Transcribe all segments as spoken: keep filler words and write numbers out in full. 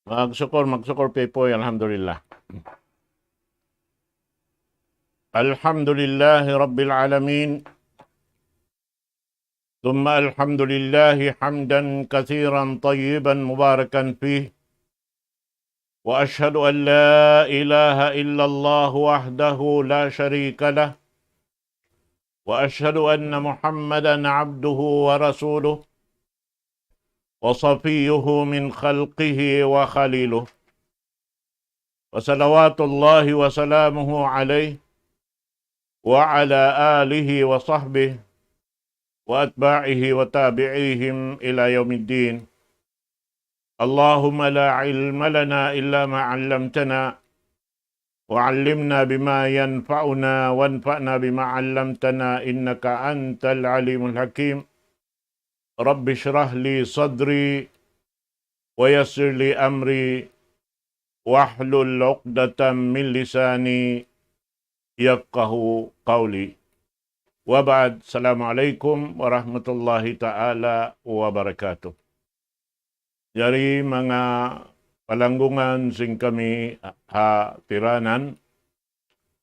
Magsukul, magsukul, pipoy, alhamdulillah. الحمد لله رب العالمين. ثم الحمد لله حمدا كثيرا طيبا مباركا فيه. وأشهد أن لا إله إلا الله وحده لا شريك له. وأشهد أن محمدا عبده ورسوله. وصفيه من خلقه وخليله. وصلوات الله وسلامه عليه وعلى آله وصحبه وأتباعه وتابعيهم إلى يوم الدين. اللهم لا علم لنا إلا ما علمتنا، وعلمنا بما ينفعنا، وانفعنا بما علمتنا، إنك أنت العليم الحكيم. رب اشرح لي صدري، ويسر لي أمري، واحلل عقدة من لساني يفقه قولي. وبعد، السلام عليكم ورحمة الله تعالى وبركاته. Jari manga palanggungan sin kami ha tiranan,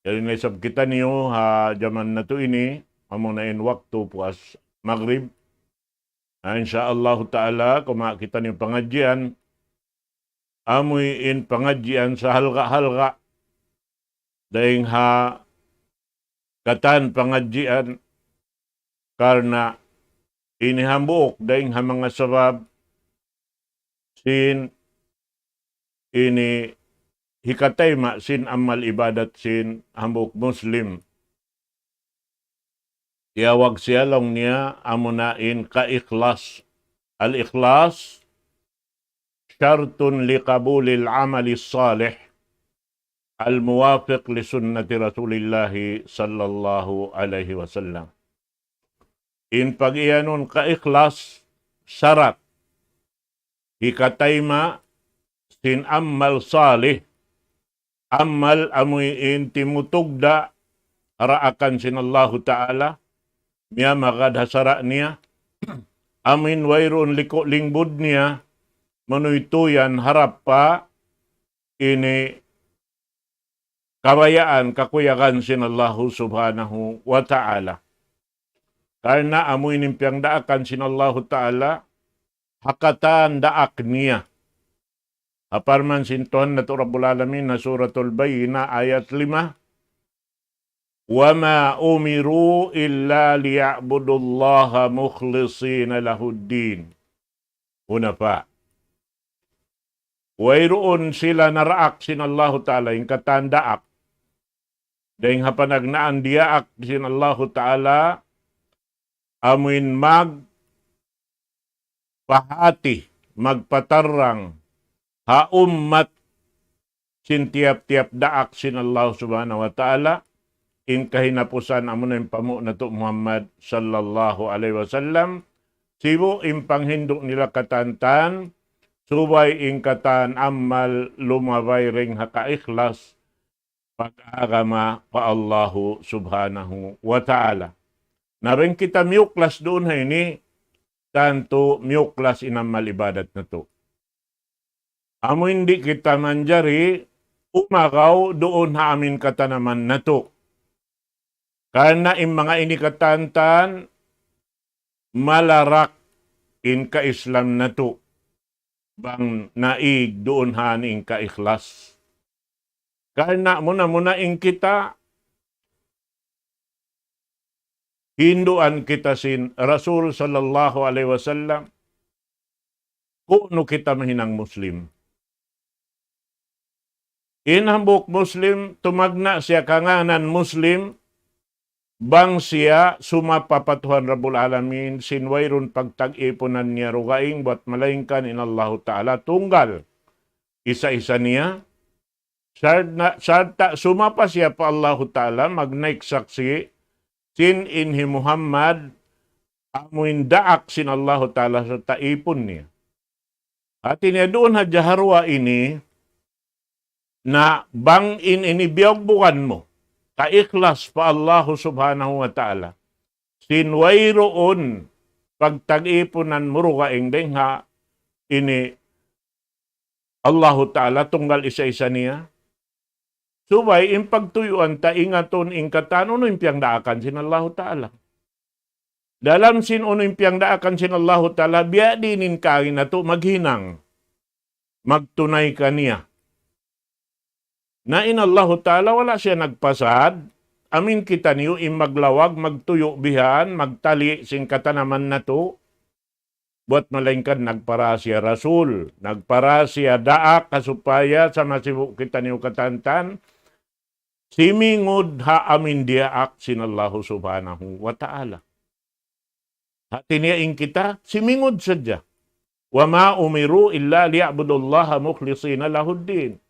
jari na isab kitaniyu ha jaman natu' ini, amuna in waktu puas Maghrib. Na, insya Allahu Ta'ala, kumawa' kitaniyu pangadjian, amuin pangadjian sahalga'-halga', dayn ha katan pangadjian, karna' ini hambuuk dayn ha manga sabab sin ini hikatayma' sin amal ibadat sin hambuuk Muslim. Tiyawag siya laung niya amuna in kaikhlas. الإخلاص شرط لقبول العمل الصالح الموافق لسنة رسول الله صلى الله عليه وسلم. In pag-iyanun kaikhlas, sarat hikatayma' sin amal salih, amal amuin timutugda' ha daakan sin Allahu Ta'ala, miyamagad ha sara' niya, amuin wayruun liku' lingbud niya, manuytuyan harap pa ini kabayaan, kakuyagan sin Allahu Subhanahu wa Ta'ala. Karna' amuin in piyangdaakan sin Allahu Ta'ala, ha katan daak niya. Ha parman sin Tuhan natu' Rabbul Alamin ha Suratul Bayyinah ayat lima, وما أمروا إلا ليعبدوا الله مخلصين له الدين حنفاء. Wayruun sila naraak sin Allahu Ta'ala, in katan daak. Dayn ha panagnaan diyaak sin Allahu Ta'ala, amuin magpahati, magpatarrang ha ummat sin tiyap-tiyap daak sin Allah Subhanahu wa Ta'ala, in kahinapusan amuna in panghu' natu' Muhammad sallallahu alayhi wasallam, sibu' in panghindu' nila katantan, subay in katan amal lumabay dayn ha kaikhlas, pag-agama pa Allahu Subhanahu wa Ta'ala. Na bang kita miyuklas duun ha ini, tantu miyuklas in amal ibadat natu'. Amu in di' kita manjari umagaw duun ha amin katanaman natu'. Karna' in manga ini katantan, malarak in ka-Islam natu'. Bang naig duun ha ini in kaikhlas. Karna' muna-muna in kita, hinduan kita sin Rasul sallallahu alayhi wasallam, kunu' kita mahinang Muslim. In hambuuk Muslim, tumagna' siya kangānan Muslim, bang siya sumapa pa Tuhan Rabbul Alamin, sin wayruun pagtag-ipunan niya dugaing bat malaingkan in Allahu Ta'ala tunggal. Isa-isa niya, sarta', sarta' sumapa siya pa Allahu Ta'ala, magnaik saksi', sin in hi Muhammad, amu in daak sin Allahu Ta'ala sarta' ipun niya. Hāti niya duun ha jaharwa ini, na bang in ini biyugbugan mu, kaikhlas pa Allahu Subhanahu wa Ta'ala. Sin wayruun pagtag-ipunan mu dugaing dayn ha ini Allahu Ta'ala, tunggal isa-isa niya. Subay in pagtuyuan ta ingatun in katan unu in piyangdaakan sin Allahu Ta'ala. Dalam sin unu in piyangdaakan sin Allahu Ta'ala, biya' diin in kaagi natu' maghinang, magtunay kaniya. Na in Allahu Ta'ala wala' siya nagpasad, amin kitaniyu in maglawag, magtuyu' bihan, magtali' sin katanaman natu', buwat malaingkan nagpara siya rasul, nagpara siya daak, ha supaya sa masibu' kitaniyu katantan, simingud ha amin diyaak sin Allahu Subhanahu wa Ta'ala. Hati niya in kita, simingud sadja. وما أمروا إلا ليعبدوا الله مخلصين له الدين.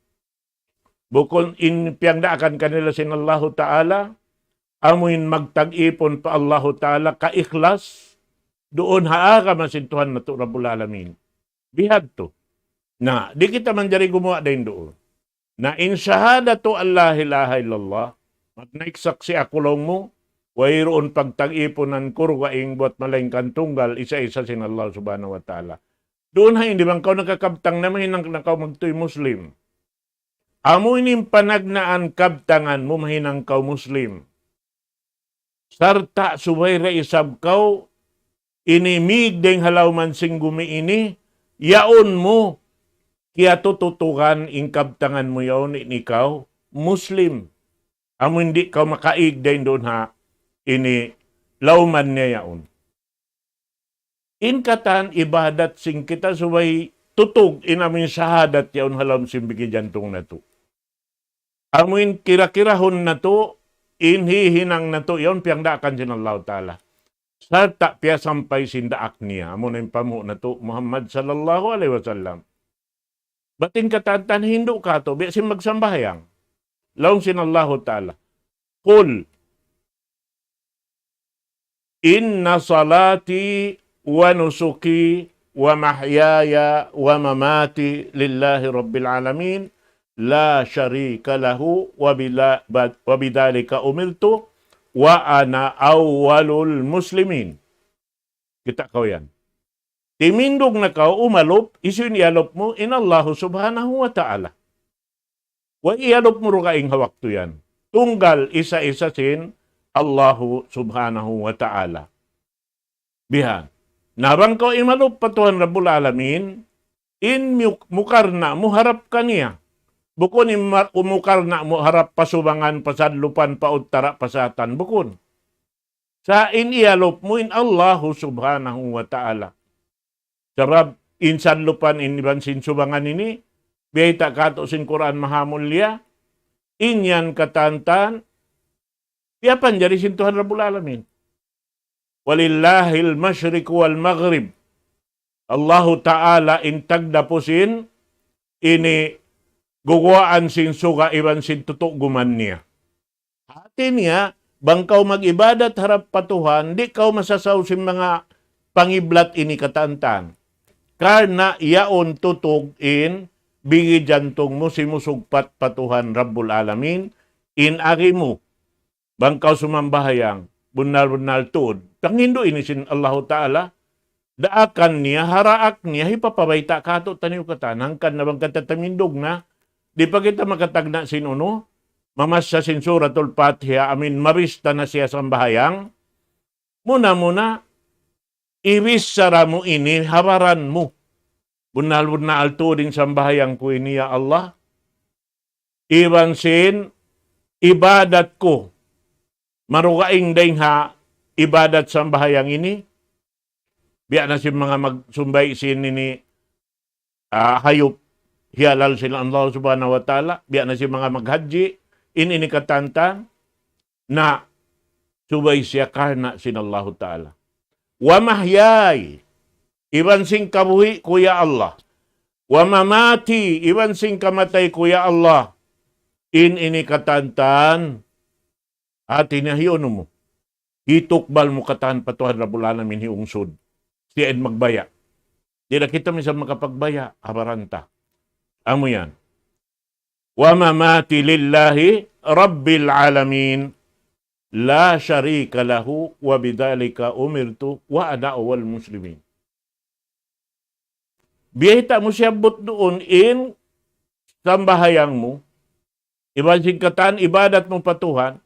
Bukun in piyangdaakan kanila sin Allahu Ta'ala, amuin magtag-ipun pa Allahu Ta'ala kaikhlas, duun ha agama sin Tuhan natu' Rabbul Alamin. Bihadtu. Na, di' kita manjari gumuwa' dayn duun. Na in shahadatu an la ilaha illallah, magnaik saksi' aku laung mu, wayruun pagtag-ipunan ku dugaing buwat malaingkan tunggal isa-isa sin Allah Subhanahu wa Ta'ala. Duun ha ini bang kaw nakakabtang na mahinang na kaw magtuy Muslim. Amu ini in panagnaan kabtangan mu mahinang kaw Muslim. Sarta' subay da isab kaw ini mīg dayn ha lawm sin gumi ini, yaun mu kiyatututugan in kabtangan mu yaun in ikaw Muslim. Amu in di' kaw makaīg dayn duun ha ini lawm niya yaun. In katan ibadat sin kita subay tutug in amu in shahadat yaun ha lawm sin bigi jantung natu'. Amu in kira-kirahun natu', in hihinang natu', yaun piyangdaakan sin Allahu Ta'ala. Sarta' piyasampay sin daak niya, amu na in panghu' natu', Muhammad sallallahu alayhi wasallam. Bat in katan hindu' katu', biya' sin magsambahayang. Laung sin Allahu Ta'ala, قل إن صلاتي ونسكي ومحياي ومماتي لله رب العالمين لا شريك له وبلا-، وبذلك أمرت وأنا أول المسلمين. Kita' kaw yan. Timindug na kaw, umalup, hisiyu in iyalup mu, in Allahu Subhanahu wa Ta'ala. Way iyalup mu dugaing ha waktu yan. Tunggal isa-isa sin Allahu Subhanahu wa Ta'ala. Bihan. Na bang kaw imalup pa Tuhan Rabbul Alamin, in mu-, mukarna' mu harap kaniya. Bukun in ma-, mukarna' mu harap pa subangan, pa sadlupan, pa uttara', pa satan. Bukun. Sa' in iyalup mu in Allahu Subhanahu wa Ta'ala. Sabab in sadlupan ini iban sin subangan ini, biyayta' katu' sin Qur'an Mahamulliya, in yan katantan, piyapanjari sin Tuhan Rabbul Alamin. ولله المشرق والمغرب. Allahu Ta'ala in tagdapu sin ini guguwaan sin suga iban sin tutuguman niya. Hati niya, bang kaw mag-ibadat harap pa Tuhan, di' kaw masasaw sin manga pangiblat ini katantan. Karna' yaun tutug in bigi jantung mu simusugpat pa Tuhan Rabbul Alamin, in agi mu, bang kaw sumambahayang, bunnal-bunnal tuud. Panghindu' ini sin Allahu Ta'ala, daakan niya, ha daak niya, hipapabayta' katu' taniyu katan, hangkan na bang kita timindug na, di' pa kita makatagna' sin unu, mamassa sin Suratul Fatiha, amin mabista na siya sambahayang. Muna-muna, ibichara mu ini ha baran mu. Bunnal-bunnal tuud in sambahayang ku ini, ya Allah. Iban sin ibadat ku. Marugaing dayn ha ibadat sambahayang ini. Biya' na sin manga magsumbay sin ini, ah, hayup hiyalal sin Allah Subhanahu wa Ta'ala, biya' na sin manga maghajji, in ini katantan, na subay siya karna' sin Allahu Ta'ala. ومحياي, iban sin kabuhi' ku, ya Allah. ومماتي, iban sin kamatay ku, ya Allah. In ini katantan, hati niya hiunu mu. Hitukbal mu katan pa Tuhan Rabbul Alamin hiungsud. Siya in magbaya'. Di' na kita minsan makapagbaya', ha baran ta. Amu yan. ومماتي لله رب العالمين لا شريك له وبذلك أمرت وأنا أول المسلمين. Biyayta' mu siyabbut duun in sambahayang mu, iban sin katan ibadat mu pa Tuhan,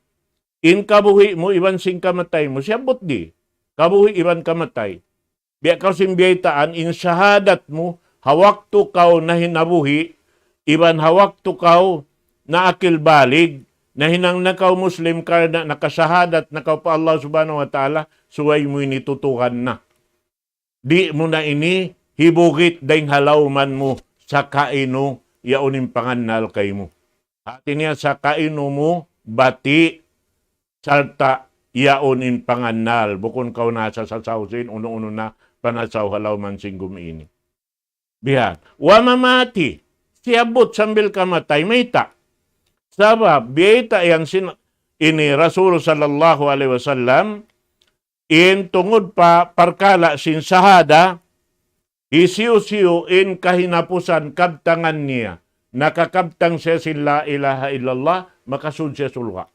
in kabuhi' mu, iban sin kamatay mu, siyabbut di, kabuhi' iban kamatay. Biya' kaw sin biyaytaan, in shahadat mu, ha waktu kaw nahinabuhi', iban ha waktu kaw naakil balig, nahinang na kaw Muslim karna' nakashahadat na kaw pa Allah Subhanahu wa Ta'ala, subay mu ini tutukan na. Di' mu na ini hibugit dayng ha lawman mu, sakainu yaun in pangannal kaymu. Hati niya sakainu mu bati' sarta' yaun in pangannal. Bukun kaw na sasasaw sin unu-unu na panasaw ha lawman sin gumi ini. Bihan. Wa mamati. Siyabbut sambil kamatay. Mayta'? Sabab, biyayta' yan sin ini Rasul sallallahu alayhi wasallam, in tungud pa parkala' sin shahada, hisiyu-siyu in kahinapusan kabtangan niya, nakakabtang siya sin la ilaha illallah, makasud siya surga'.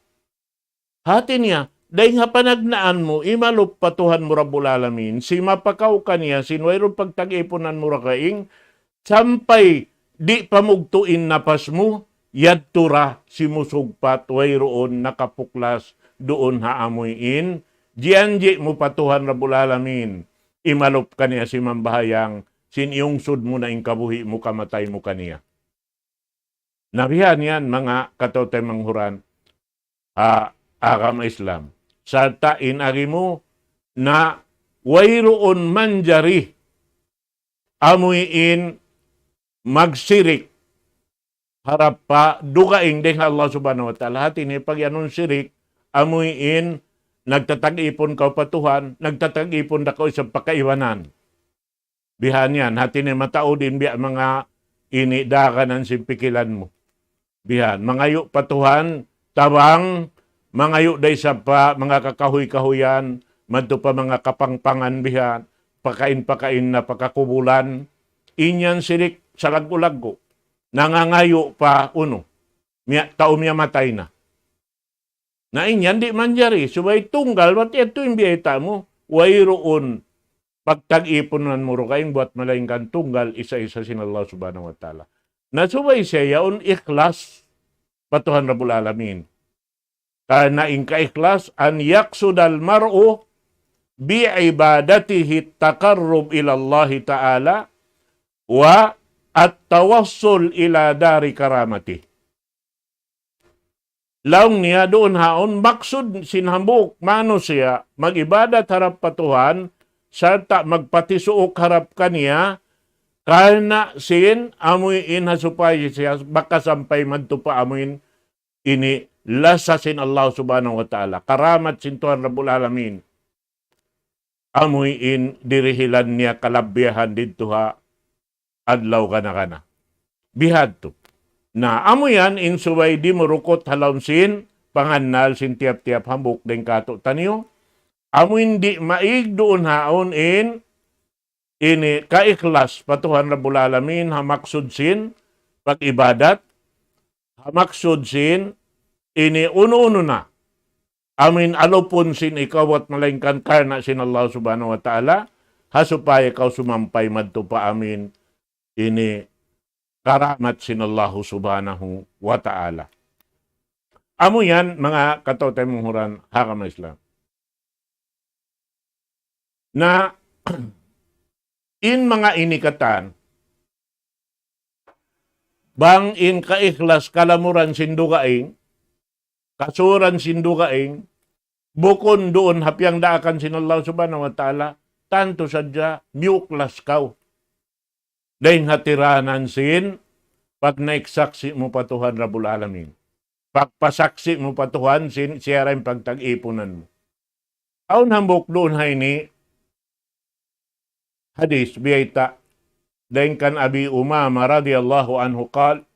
Hati niya, dayng ha panagnaan mu, imalup pa Tuhan mu Rabbul Alamin, simapa kaw kaniya, sin wayruun pagtag-ipunan mu ra kaing, sampay di' pa mugtu' in napas mu, yadtu ra simusugpat, wayruun nakapuklas duun ha amuin, jiyanji' mu pa Tuhan Rabbul Alamin, imalup kaniya simambahayang, sin iyungsud mu na in kabuhi' mu, kamatay mu kaniya. Na bihan yan, manga kataw-taymanghuran, ha agama Islam. Sarta' in agi mu na wayruun manjari amuin magsirik harap pa dugaing dayng ha Allah Subhanahu wa Ta'ala. Hati niya pag-iyanun sirik, amuin nagtatag-ipun kaw pa Tuhan, nagtatag-ipun da kaw isab pa kaibanan. Bihan yan, hati niya mataud in biya' manga ini daganan sin pikilan mu. Bihan, mangayu' pa Tuhan, tabang, mangayu' da isab pa manga kakahuy-kahuyan, madtu pa manga kapangpangan bihan, pakain-pakain na pa kakubulan. In yan sirik salaggu'-laggu'. Nangangayu' pa unu, miya-, tau miyamatay na. Na in yan di' manjari, subay tunggal, bat yadtu in biyayta' mu, wayruun pagtag-ipunan mu dugaing buwat malaingkan tunggal isa-isa sin Allah Subhanahu wa Ta'ala. Na subay siya yaun ikhlas pa Tuhan Rabbul Alamin. Karna' in kaikhlas, أن يقصد المرء بعبادته التقرب إلى الله تعالى والتوصل إلى دار كرامته. Laung niya duun haun maksud sin hambuuk manusiya' mag-ibadat harap pa Tuhan, sarta' magpatisuuk harap kaniya, karna' sin amuin ha supaya siya makasampay madtu pa amuin ini lasa sin Allah Subhanahu wa Ta'ala, karamat sin Tuhan Rabbul Alamin. Amuin dirihilan niya kalabbiyahan didtu ha adlaw gana-gana. Bihadtu. Na, amu yan in subay di' murukut ha lawm sin pangannal sin tiyap-tiyap hambuuk dayn kātu'niyu. Amu in di' maig duun haun in ini kaikhlas pa Tuhan Rabbul Alamin ha maksud sin pag-ibadat, ha maksud sin ini unu-unu na. Amuin alupun sin ikaw buwat malaingkan karna' sin Allah Subhanahu wa Ta'ala, ha supaya kaw sumampay madtu pa amuin ini karamat sin Allah Subhanahu wa Ta'ala. Amu yan, manga kataw-taymanghuran ha agama Islam. Na, in manga ini katan, bang in kaikhlas kalamuran sin dugaing, kasuran sin dugaing, bukun duun ha piyangdaakan sin Allah Subhanahu wa Ta'ala, tantu sadja miyuklas kaw. Dayn ha tiranan sin, pagnaik saksi' mu pa Tuhan Rabbul Alamin. Pagpasaksi' mu pa Tuhan sin, siya ra in pagtag-ipunan mu. Awn hambuuk duun ha ini, hadith, biyayta', dayn kan Abi Umama radiyallahu anhu qal,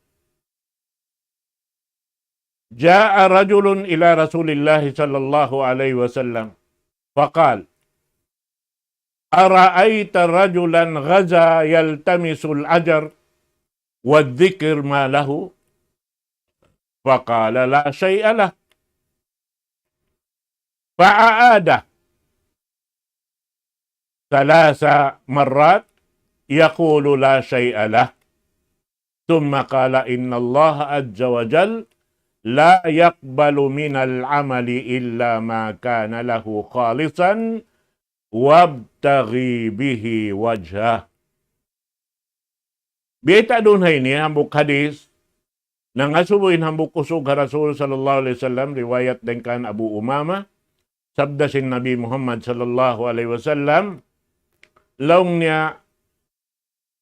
جاء رجل إلى رسول الله صلى الله عليه وسلم فقال: أرأيت رجلا غزا يلتمس الأجر والذكر ما له؟ فقال: لا شيء له. فأعاد ثلاث مرات يقول: لا شيء له. ثم قال: إن الله عز وجل لا يقبل من العمل إلا ما كان له خالصا وابتغي به وجهه. Biyayta' duun ha ini, hambuuk hadith, nangasubu in hambuuk usug ha Rasul sallallahu alayhi wasallam, riwayat dayn kan Abu Umama, sabda sin Nabi Muhammad sallallahu alayhi wasallam, laung niya,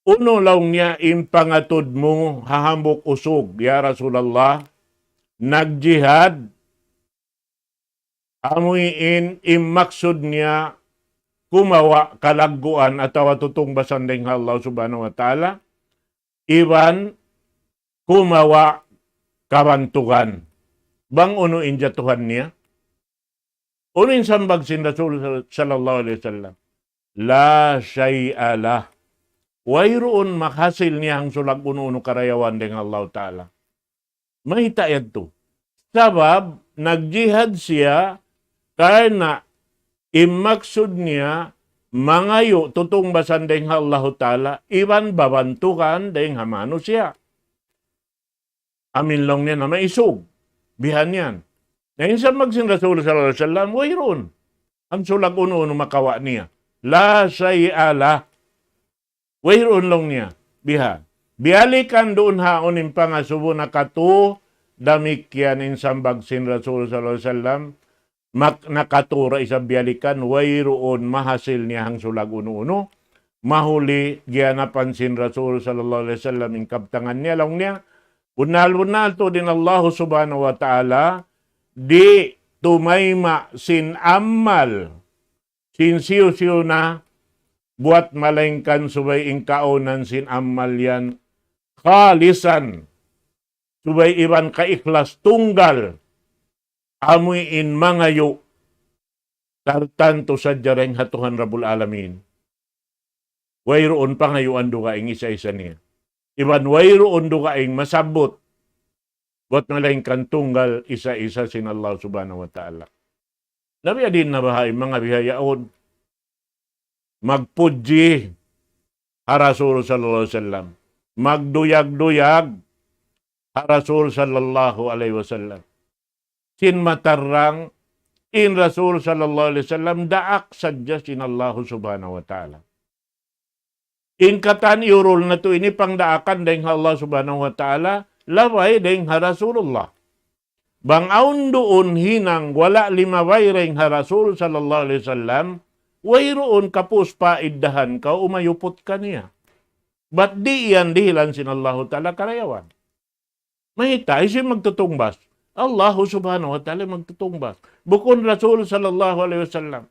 unu laung niya in pangatud mu ha hambuuk usug, ya Rasulullah, nagjihad, amuin in maksud niya kumawa' kalagguan atawa tutungbasan dayn ha Allah Subhanahu wa Ta'ala, iban kumawa' kabantugan. Bang unu in jatuhan niya? Unu in sambag sin Rasul sallallahu alayhi wasallam? لا شيء له. Wayruun makahasil niya hangsulag unu-unu karayawan dayn ha Allah Ta'ala. Mayta' yadtu? Sabab nagjihad siya karna' in maksud niya mangayu' tutungbasan dayn ha Allahu Ta'ala iban babantugan dayn ha manusiya'. Amin laung niya na maisug. Bihan yan. Na in sambag sin Rasul sallallahu alayhi wasallam, wayruun. Hangsulag unu-unu makawa' niya. لا شيء له. Wayruun laung niya. Biha. Biyalikan duun ha awn in pangasubu nakatu, damikkiyan in sambag sin Rasul sallallahu alayhi wasallam, mak-, nakatu da isab biyalikan, wayruun mahasil niya hangsulag unu-unu. Mahuli giyanapan sin Rasul sallallahu alayhi wasallam in kabtangan niya, laung niya, bunnal-bunnal tuud in Allahu Subhanahu wa Ta'ala, di' tumayma' sin amal sin hisiyu-siyu na buwat malaingkan subay in kaunan sin amal yan khalisan, subay iban kaikhlas tunggal, amuin mangayu' tartantu sadja dayn ha Tuhan Rabbul Alamin. Wayruun pangayuan dugaing isa-isa niya. Iban wayruun dugaing masabbut buwat malaingkan tunggal isa-isa sin Allah Subhanahu wa Ta'ala. Na biya' diin na baha' in manga bihaun magpudji ha Rasul sallallahu alayhi wasallam, magduyag-duyag ha Rasul sallallahu alayhi wasallam. Sin matarrang in Rasul sallallahu alayhi wasallam daak sadja sin Allah Subhanahu wa Ta'ala. In katan iyurul natu' ini pangdaakan dayn ha Allah Subhanahu wa Ta'ala, labay dayn ha Rasulullah. Bang awn duun hinang wala' limabay dayn ha Rasul sallallahu alayhi wasallam, wayruun kapus pa iddahan kaw umayuput kaniya. Bat di' yan dihilan sin Allahu Ta'ala karayawan. Mayta', hisiyu in magtutungbas? Allahu Subhanahu wa Ta'ala in magtutungbas. Bukun Rasul sallallahu alayhi wasallam.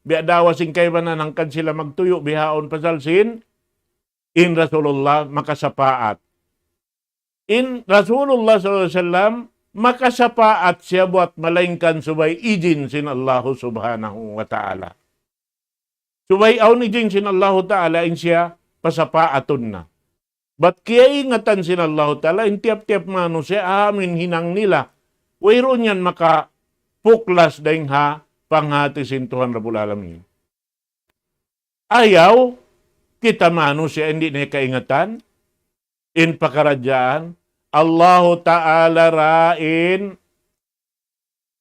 Biya' da isab sin kaibanan hangkan sila magtuyu' bihaun pasal sin in Rasulullah makasapaat. In Rasulullah sallallahu alayhi wasallam makasapaat siya buwat malaingkan subay ijin sin Allahu Subhanahu wa Ta'ala. Subay awn ijin sin Allahu Ta'ala in siya pasapaatun na. Bat kiyaingatan sin Allahu Ta'ala in tiyap-tiyap manusiya' amin hinang nila. Wayruun yan makapuklas dayn ha panghati sin Tuhan Rabbul Alamin. Ayaw kita manusiya' di' na kaingatan in pakaradjaan Allahu Ta'ala ra in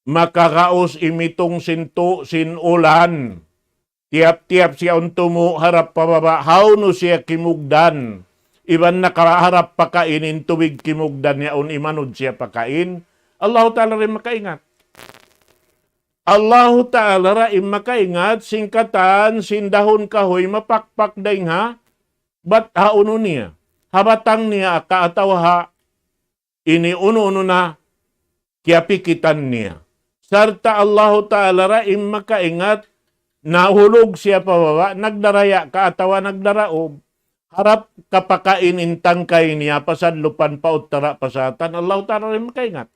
makagaus imitung sin tu-, sin ulan. Tiyap-tiyap siya untumu harap pa baba', hawnu siya kimugdan. Iban nakaharap pakain in tubig kimugdan yaun imanud siya pakain. Allahu Ta'ala ra in makaingat. Allahu Ta'ala ra in makaingat sin katan sin dahun kahuy mapakpak dayn ha bat ha unu niya. Ha batang niya ka atawa ha ini unu-unu na kiyapikitan niya. Sarta' Allahu Ta'ala ra in makaingat, nahulug siya pa baba', nagdaraya ka atawa nagdaraug. Harap kapakain in tangkay niya, pasadlupan pa uttara' pa satan, Allahu Ta'ala ra in makaingat.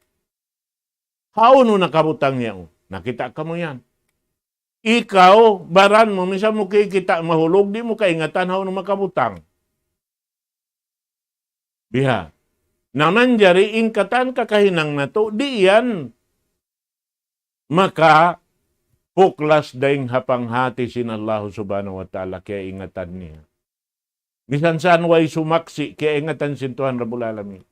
Hawnu nakabutang niya, oh. Nakita' kamu yan. Ikaw, baran mu, misan mu kikita' mahulug, di' mu kaingatan hawnu makabutang. Biha. Na manjari in katan kakahinang natu', di' yan makapuklas dayn ha panghati sin Allahu Subhanahu wa Ta'ala kiyaingatan niya. Misan saan way sumaksi', kiyaingatan sin Tuhan Rabbul Alamin.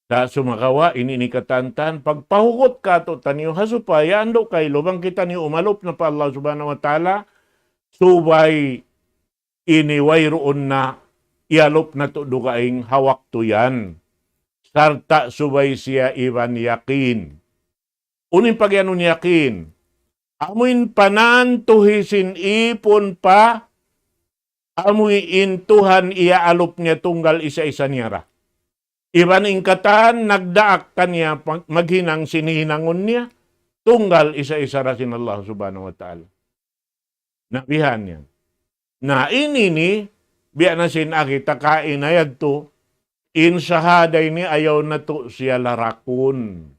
Sa' sumagawa', ini in katantan, pagpahugut kātu'niyu ha supaya andu' kailu bang kitaniyu umalup na pa Allah Subhanahu wa Ta'ala, subay ini wayruun na iyalup natu' dugaing ha waktu yan. Sarta' subay siya iban yakin. Unu in pagiyanun yakin? Amuin panantuhi sin ipun pa, amuin Tuhan iyaalup niya tunggal isa-isa niya ra. Iban in katan nagdaak kaniya pag-, maghinang sin hinangun niya, tunggal isa-isa ra sin Allah Subhanahu wa Ta'ala. Na bihan yan. Na ini ini, biya' na sin agi ta kaina yadtu, in shahada ini ayaw natu' siya larakun.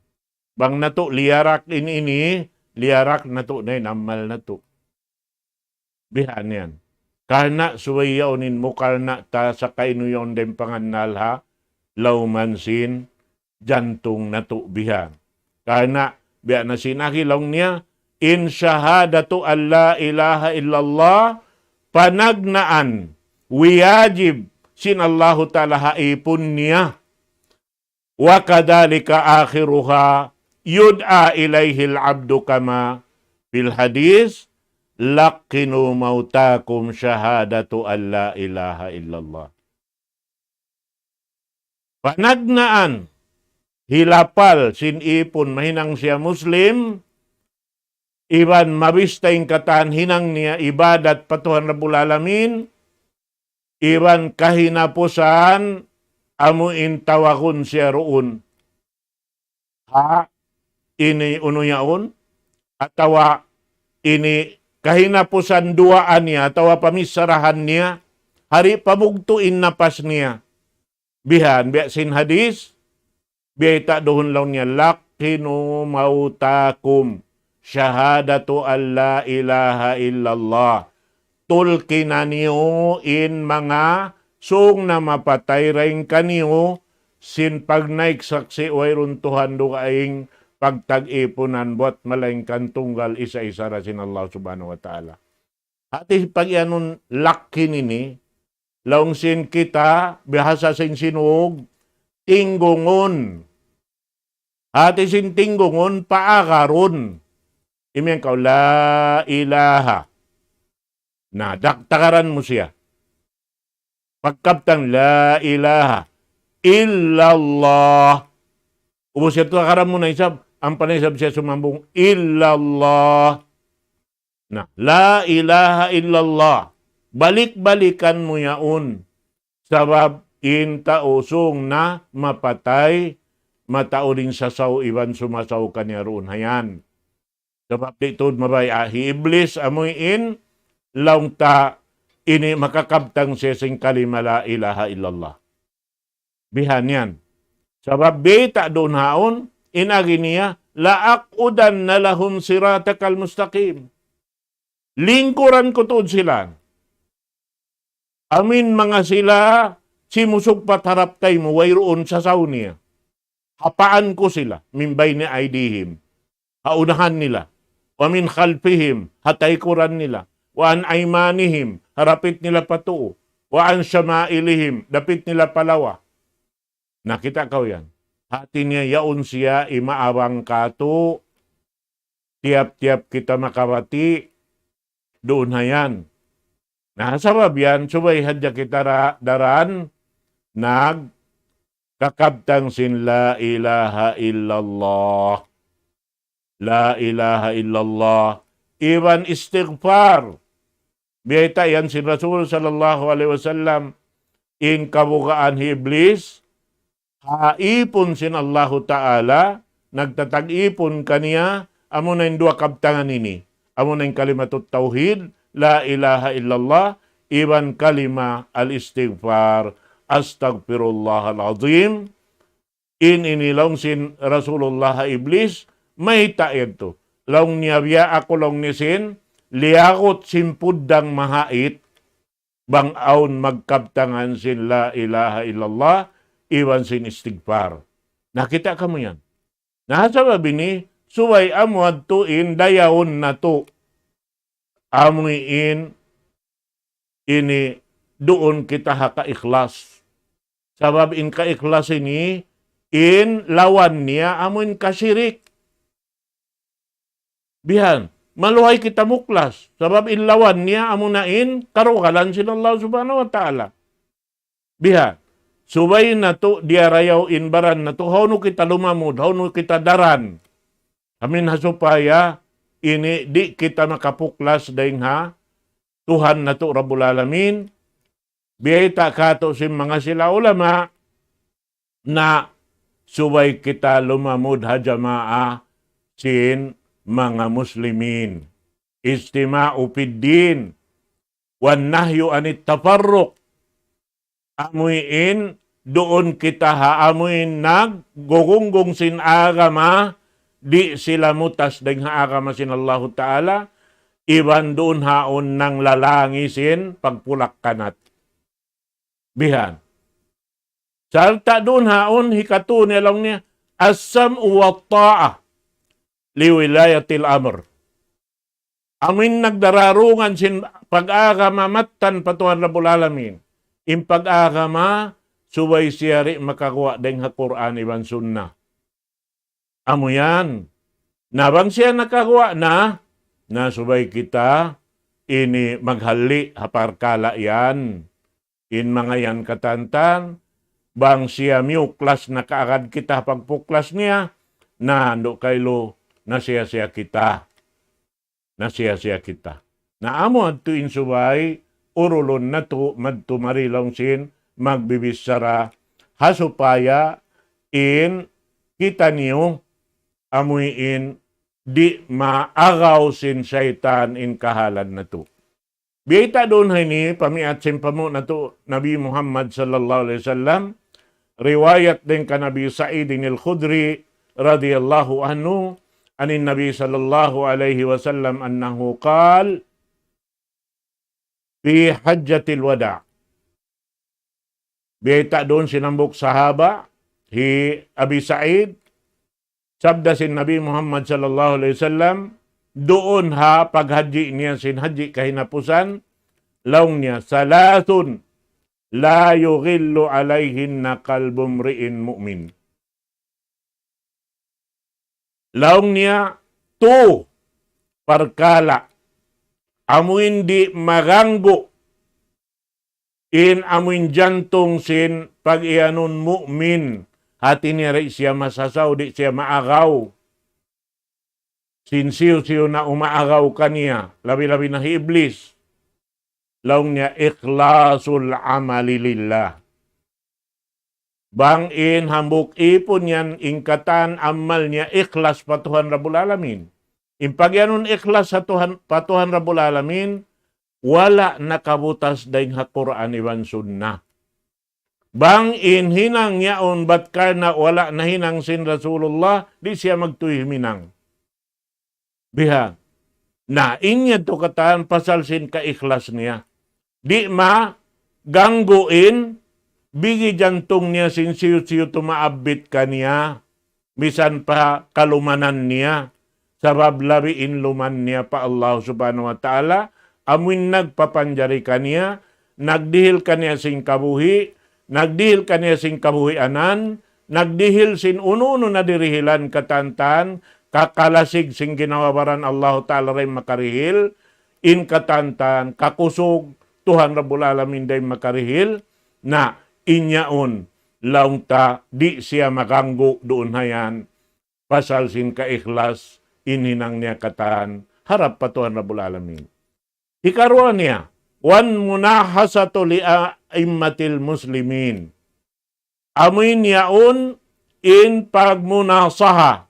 Bang natu' liyarak in ini, liyarak natu' na in amal natu'. Bihan yan. Karna' subay yaun in mukarna' ta sa' kaynu yaun da in pangannal ha lawm sin jantung natu' bihan. Karna' biya' na sin agi laung niya, in shahadatu an la ilaha illallah, panagnaan, wiyajib sin Allahu Ta'ala ha ipun niya. وكذلك آخرها يدعى إليه العبد كما في الحديث لقنوا موتاكم شهادة أن لا إله إلا الله. Panagnaan, hilapal sin ipun mahinang siya Muslim, iban mabista in katan hinang niya ibadat pa Tuhan Rabbul Alamin, iban kahinapusan amu in tawagun siya duun. Ha, ini unu yaun, atawa ini kahinapusan duwaa niya, atawa pamissarahan niya, hari pabugtu' in napas niya. Bihan, biya' sin hadis, biya' ta duun laung niya, لقنوا موتاكم شهادة أن لا إله إلا الله. Tulkina niyu in manga sung na mapatay dayn kaniyu, sin pagnaik saksi' wayruun Tuhan dugaing pagtag-ipunan buwat malaingkan tunggal isa-isa da sin Allah Subhanahu wa Ta'ala. Hati pagiyanun lakin ini, laung sin kita, bahasa sin Sinug, tinggungun. Hati sin tinggungun, paagarun. Imiyan kaw, la ilaha. Na, dak-, tagaran mu siya. Pagkabtang, la ilaha illallah. Ubus siya, tagaran mu na isab, ampa na isab siya sumambung, illallah. Na, la ilaha illallah. Balik-balikan mu yaun. Sabab in tau sung na mapatay, mataud in sasaw iban sumasaw kaniya duun hayan. Sabab di' tuud mabaya' hi Iblis amuin laung ta ini makakabtang siya sin kalima la ilaha illallah. Bihan yan. Sabab bayta' duun haun, in agi niya, لأقعدن لهم صراطك المستقيم. Lingkuran ku tuud sila. Amuin manga sila simusugpat harap kaymu, wayruun sasaw niya. Hapaan ku sila, من بين أيديهم, ha unahan nila, ومن خلفهم, ha taykuran nila, وعن أيمانهم, ha dapit nila pa tuu, وعن شمائلهم, dapit nila pa lawa. Na, kita' kaw yan. Hati niya yaun siya imaabang katu', tiyap-tiyap kita makabati', duun hayan. Na, sabab yan, subay hadja kita ra-, daran, nagkakabtang sin la ilaha illallah. La ilaha illallah. Iban istighfar. Biyayta' yan sin Rasul sallallahu alayhi wasallam, in kabugaan hi Iblis, ha ipun sin Allahu Ta'ala, nagtatag-ipun kaniya, amuna in duwa kabtangan ini. Amuna in kalimatut tawhid, la ilaha illallah, iban kalima al-istighfar, أستغفر الله العظيم. In ini laung sin Rasulullah ha Iblis, mayta' yadtu. Laung niya biya' aku laung niya sin, liyagut sin puddang mahait, bang awn magkabtangan sin la ilaha illallah, iban sin istighfar. Na, kita' kamu yan. Na, sabab ini, subay amu yadtu in dayaun natu'. Amu in, ini duun kita ha kaikhlas. Sabab in kaikhlas ini, in lawan niya amu in kasirik. Bihan, maluhay kita mukhlas. Sabab in lawan niya amu na in karugalan sin Allah Subhanahu wa Ta'ala. Bihan, subay natu' diyarayaw in baran natu', hawnu kita lumamud, hawnu kita daran. Amin ha supaya ini di' kita makapukhlas dayn ha Tuhan natu' Rabbul Alamin. Biyayta' katu' sin manga sila ulama na subay kita lumamud ha jamaa sin manga muslimin. Ijtima'u fid din, wan nahyu anit tafarruq. Amuin duun kita ha amuin naggugunggung sin agama, di' sila mutas dayn ha agama sin Allahu Ta'ala, iban duun haun nanglalangi sin pagpulak-kanat. Bihan. Sarta' duun haun hikatu niya laung niya, as-sam'u wa ta'ah li wilayatil amr. Amuin nagdararungan sin pag-agama mattan pa Tuhan Rabbul Alamin. In pag-agama, subay siya di' makaguwa' dayn ha Qur'an iban Sunnah. Amu yan. Na bang siya nakaguwa' na, na subay kita ini maghalli' ha parkala' yan. In manga yan katantan, bang siya miyukhlas na kaagad kita ha pagpukhlas niya, na andu' kailu na siya-siya kita. Na siya-siya kita. Na amu adtu in subay, urulun natu' madtu mari laung sin magbibichara ha supaya in kitaniyu amuin di' maagaw sin saytan in kahalan natu'. Biyayta' duun ha ini, pamiat sin panghu' natu' Nabi Muhammad sallallahu alayhi wasallam, riwayat dayn kan Abi Sa'idin al-Khudri radiyallahu anhu, عن النبي صلى الله عليه وسلم أنه قال في حجة الوداع. Biyayta' duun sin hambuuk sahaba, hi Abi Sa'id, sabda sin Nabi Muhammad sallallahu alayhi wasallam, duun ha paghajji niya sin hajji kahinapusan, laung niya, ثلاث لا يغل عليهن قلب امرئ مؤمن. Laung niya, tu parkala', amuin di' maganggu' in amuin jantung sin pag-iyanun mu'min, hati niya di' siya masasaw, di' siya maagaw sin hisiyu-siyu na umaagaw kaniya, labi-labi na hi Iblis. Laung niya, إخلاص العمل لله. Bang in hambuuk ipun yan, in katan amal niya ikhlas pa Tuhan Rabbul Alamin. In pag-iyanun ikhlas ha Tuhan, pa Tuhan Rabbul Alamin, wala' nakabutas dayn ha Qur'an iban Sunnah. Bang in hinang yaun bat karna' wala' nahinang sin Rasulullah, di' siya magtuy huminang. Bihan. Na, in yadtu katan pasal sin kaikhlas niya. Di' maganggu' in bigi jantung niya sin hisiyu-siyu tumaabbit kaniya, misan pa kalumanan niya, sabab labi in luman niya pa Allah Subhanahu wa Ta'ala, amuin nagpapanjari kaniya, nagdihil kaniya sin kabuhi', nagdihil kaniya sin kabuhianan, nagdihil sin unu-unu na dirihilan katantan, kakalasig sin ginhawa-baran Allahu Ta'ala dayn makarihil, in katantan, kakusug, Tuhan Rabbul Alamin dayn makarihil, na in yaun, laung ta, di' siya maganggu' duun ha yan, pasal sin kaikhlas, in hinang niya katan, harap pa Tuhan Rabbul Alamin. Hikaruwa niya, wan munahasatu li a'immatil muslimin. Amuin yaun in pagmunasaha.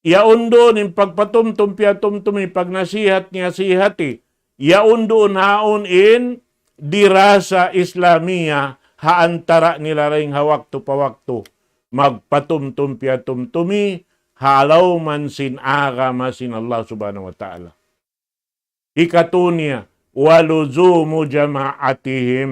Yaun duun in pagpatumtum piyatumtumi, pagnasihat niyasihati. Yaun duun haun in dirasa Islamiya ha antara' nila dayn ha waktu pa waktu. Magpatumtum piyatumtumi ha lawm sin agama sin Allah Subhanahu wa Ta'ala. Hikatu niya, ولزوم جماعتهم.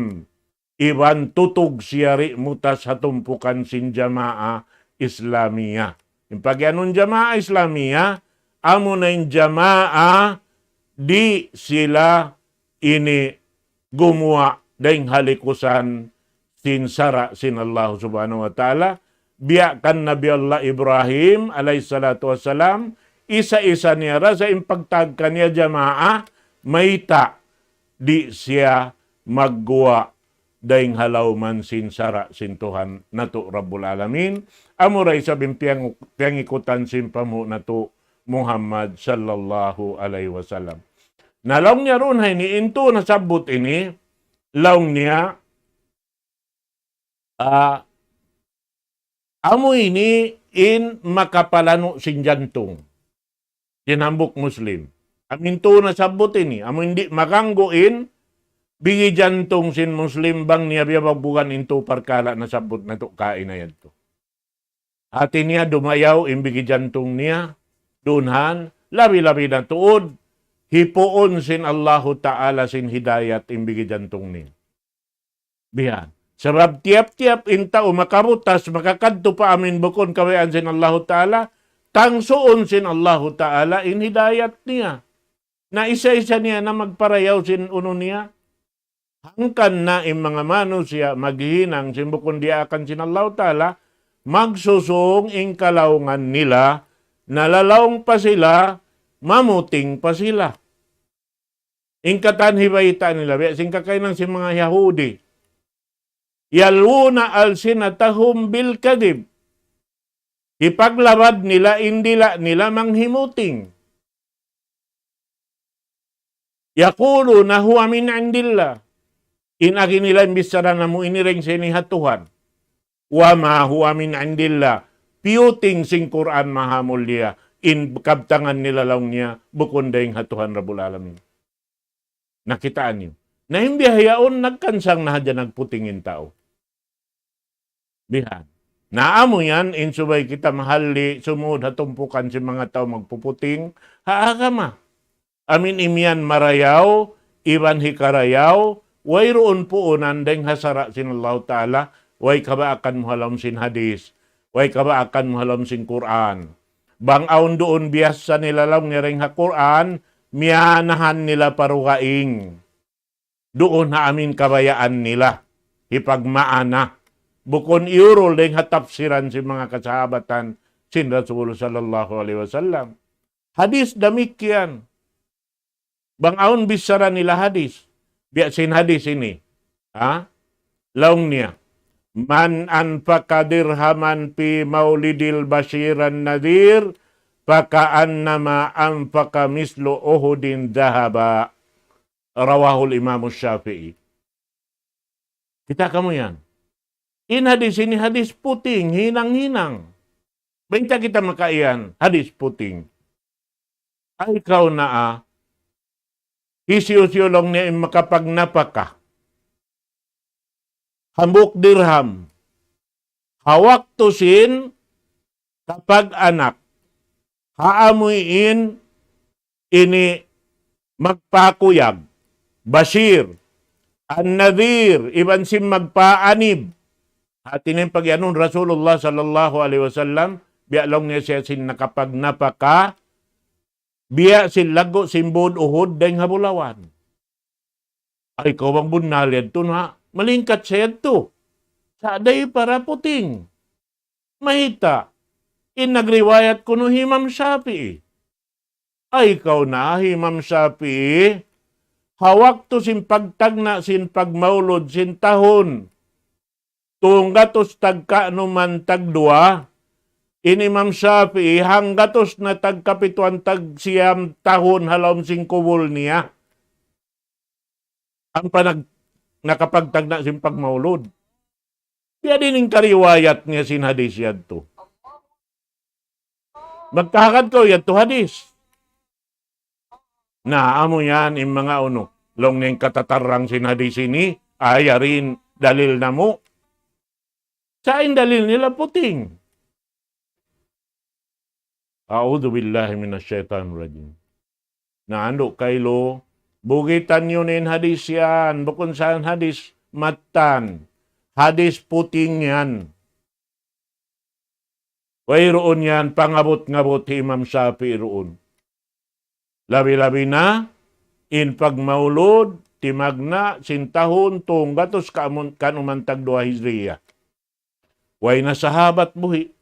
Iban tutug siya di' mutas ha tumpukan sin jamaa Islamiya. In pag-iyanun jamaa Islamiya, amuna in jamaa di' sila ini gumuwa' dayng ha likusan sin sara' sin Allah Subhanahu wa Ta'ala. Biya' kan Nabi Allah Ibrahim alayhi salatu wassalam, isa-isa niya ra sa in pagtag kaniya jamaa, mayta' di' siya magguwa' dayng ha lawman sin sara' sin Tuhan natu' Rabbul Alamin. Amura isab in piyang-, piyangikutan sin panghu' natu' Muhammad sallallahu alayhi wasallam. Na laung niya duun ha ini, in tū nasabbut ini, laung niya, ah, amu ini in makapalanu' sin jantung sin hambuuk Muslim. Amu in tū nasabbut ini, amu in di' maganggu in bigi jantung sin Muslim bang niya biyabagbugan in tū parkala' nasabbut natu' kaina yadtu. Hāti niya dumayaw in bigi jantung niya, duun han, labi-labi na tuud, hipuun sin Allahu Ta'ala sin hidayat in bigi jantung niya. Biya' yan. Sabab tiyap-tiyap in tau makabutas, makakadtu pa amu in bukun kabayaan sin Allahu Ta'ala, tangsuun sin Allahu Ta'ala in hidayat niya. Na isa-isa niya na magparayaw sin unu niya. Hangkan na in manga manusiya' maghihinang sin bukun diyaakan sin Allahu Ta'ala, magsusūng in kalaungan nila, nalalaung pa sila, mamuting pa sila. In katan hibayta' nila, biya' sin kakahinang sin manga Yahudi. يلوون ألسنتهم بالكذب. Hipaglabad nila in dila' nila manghimuting. يقولون هو من عند الله. In agi nila in bichara namu' ini dayng sin ha Tuhan. وما هو من عند الله. Piyuting sin Qur'an Maha Mulia. In kabtangan nila laung niya, bukun dayng ha Tuhan Rabbul Alamin. Nakitaan niyu. Na in biya' yaun, nagkansang na hadja nagputing in tau. Bihan. Na amu yan, in subay kita mahalli', sumūd ha tumpukan sin manga tau magpuputing, ha agama. Amu in imiyan marayaw, iban hikarayaw, wayruun puunan dayng ha sara' sin Allahu Ta'ala, way kabaakan mu ha lawm sin hadis, way kabaakan mu ha lawm sin Qur'an. Bang awn duun biyassa nila laung niya dayng ha Qur'an, miyanahan nila pa dugaing. Duun ha amu in kabayaan nila. Hipagmaana. Bukun iyurul dayng ha tapsiran sin manga kasahabatan sin Rasul sallallahu alayhi wasallam. Hadis damikkiyan. Bang awn bichara nila hadis. Biya' sin hadis ini. Ha? Laung niya. من أنفق درهما في مولد البشير النذير فكأنما أنفق مثل أحد ذهبا. رواه الإمام الشافعي. Kita' kamu yan. In hadis ini hadis puting, hinang-hinang. Bang ta kita makaiyan, hadis puting. Ay kaw naa, hisiyu-siyu laung niya in makapagnapaka. Hambuuk dirham. Ha waktu sin kapag-anak. Ha amuin ini magpakuyag. Bashir. An-Nadhir. Iban sin magpaanib. Hati niya in pagiyanun Rasulullah sallallahu alayhi wasallam, biya' laung niya siya sin nakapagnapaka, biya' sin laggu' sin būd Uhud dayng ha bulawan. Ay, kaw bang bunnal yadtu na, malingkat sa yadtu. Sa' day para puting. Mayta', in nagriwayat kunu' hi Imam Shafi'i. Ay, kaw na, hi Imam Shafi'i, ha waktu sin pagtagna' sin pagmaulud sin tahun tunggatus tagkaanuman tagduwa, in Imam Shafi'i hanggatus na tagkapituan tagsiyam tahun ha lawm sin kubul niya. Ampa nag-, nakapagtagna' sin pagmaulud. Biya' diin in kariwayat niya sin hadis yadtu. Magkahagad kaw yadtu hadis. Na, amu yan in manga unu. Laung niya in katatarrang sin hadis ini, ay, yari in dalil namu'. Sa' in dalil nila puting. أعوذ بالله من الشيطان الرجيم. Na andu' kailu, bugitan niyu in hadis yan, bukun sa hadis mattan, hadis puting yan. Wayruun yan, pangabut-ngabut hi Imam Shafi'i duun. Labi-labi na, in pagmaulud, timagna' sin tahun tunggatus kanuman tagduwa Hijriya. Way na sahabat buhi',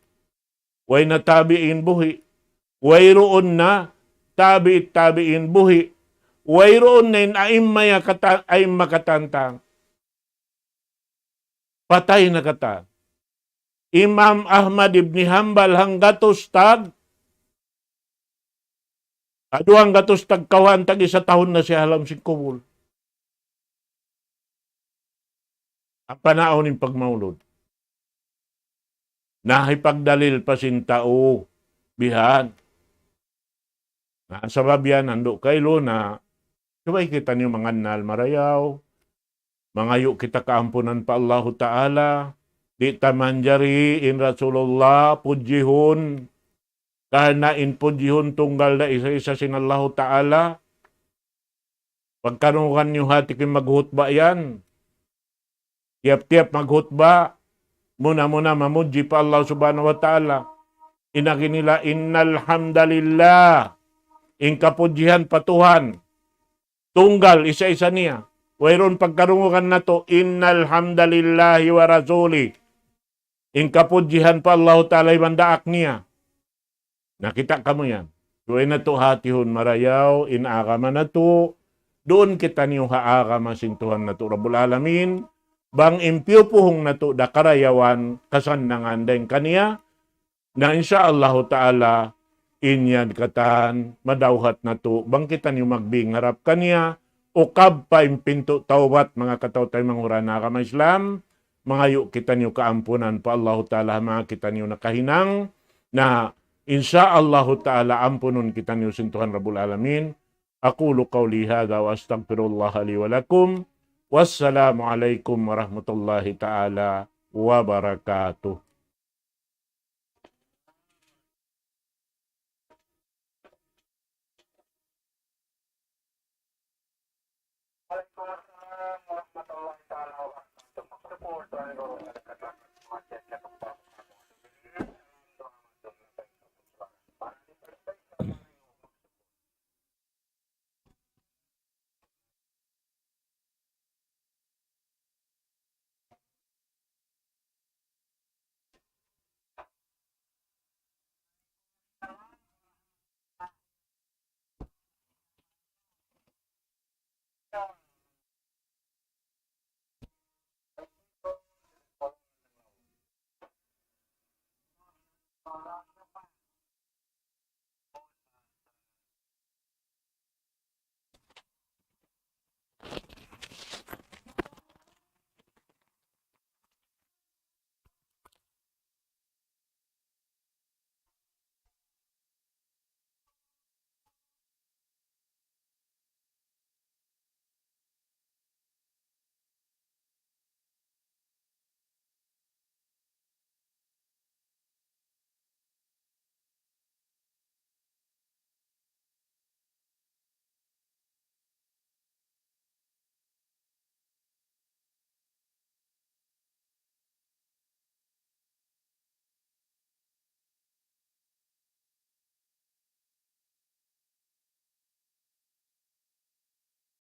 way na tabi'in buhi', wayruun na tabi'it tabi'in buhi', wayruun na in a'imma ya kata-, a'imma katantang. Patay na katan. Imam Ahmad ibn Hanbal hanggatus tag, adu hanggatus tag kawhaan tag isa tahun na siya ha lawm sin kubul. Ampa na awn in pagmaulud. Na hipagdalil pa sin tau bihan. Na sabab yan, andu' kailu na, subay kitaniyu mangannal marayaw, mangayu' kita kaampunan pa Allahu Ta'ala, di' ta manjari in Rasulullah pudjihun, karna' in pudjihun tunggal da isa-isa sin Allahu Ta'ala. Pagkarungugan niyu hati ku in maghutba yan. Tiyap-tiyap maghutba, muna-muna mamudji pa Allah Subhanahu wa Ta'ala. In agi nila, "Innal hamdalillah." In kapudjihan pa Tuhan. Tunggal, isa-isa niya. Wayruun pagkarungugan natu', "Innal hamdalillahi wa rasulih." In kapudjihan pa Allahu Ta'ala iban daak niya. Nakita' kamu yan. Subay natu' hatihun marayaw in agama natu'. Duun kitaniyu ha agama sin Tuhan natu' Rabbul Alamin. Bang in piyupuhung natu' da karayawan, kasannangan dayn kaniya. Na insya Allahu Ta'ala, in yan katan, madawhat natu'. Bang kitaniyu magbing harap kaniya, ukab pa in pintu tawbat, manga kataw-taymanghuran ha agama Islam, mangayu' kitaniyu kaampunan pa Allahu Ta'ala ha manga kitaniyu nakahinang. Na, insya Allahu Ta'ala, ampunun kitaniyu sin Tuhan Rabbul Alamin. أقول قولي هذا وأستغفر الله لي ولكم. والسلام عليكم ورحمة الله تعالى وبركاته.